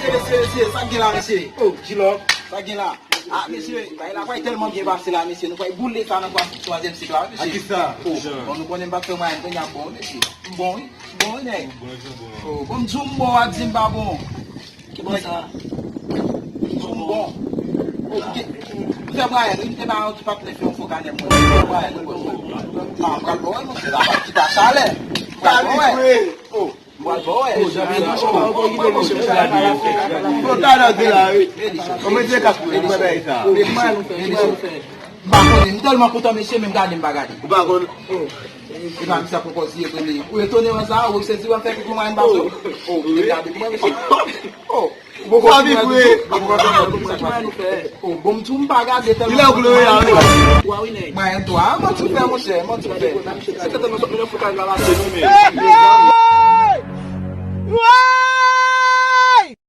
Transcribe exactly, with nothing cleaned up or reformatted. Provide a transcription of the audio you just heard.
Mesye, mesye, sa k gen la, mesye? Oh, G-Love. Sa k gen la? Ah, mesye, bagay la pral tèlman byen pase la, mesye. Nou pral boule sa nan twa-, twazyèm sik la, wi, mesye. A ki sa? Oh, bon, nou konnen m pa t fè mwayen, kounye a m bon, mesye. M bon, wi. M bon, wi, nèg. Oh, bon, m di w m bon, w ap di m pa bon. Ki bon sa? M di w m bon. Oh, ki, m fè mwayen, wi, m te ba yon ti patnè fè yon fo kanè mwen. M fè mwayen, wi, bon. Ah, m pral bon, wi, monchè, la pa kita chalè. M pral bon, wi. Oh. Bò, bò, wè. Bon, talè w te la, wi. Kòman te ka pou mwen bay sa? M pa konnen, m tèlman kontan, mesye, men m gade, m pa gade. Ou pa konn? E pa misye poko di etone. Ou etone wè sa, ou sezi wè fè koukou mwen pa sou. Oh, m gade, mwen, mesye. Oh. Ou poko vin vre. Oh, bon, m tou, m pa gade tèlman. Li la ou Chloé a, wi. Mwen, twa, mwen tou fè, monchè, mwen tou fè. Se tèlman sòt, mwen fou kay la, la, se nou, men.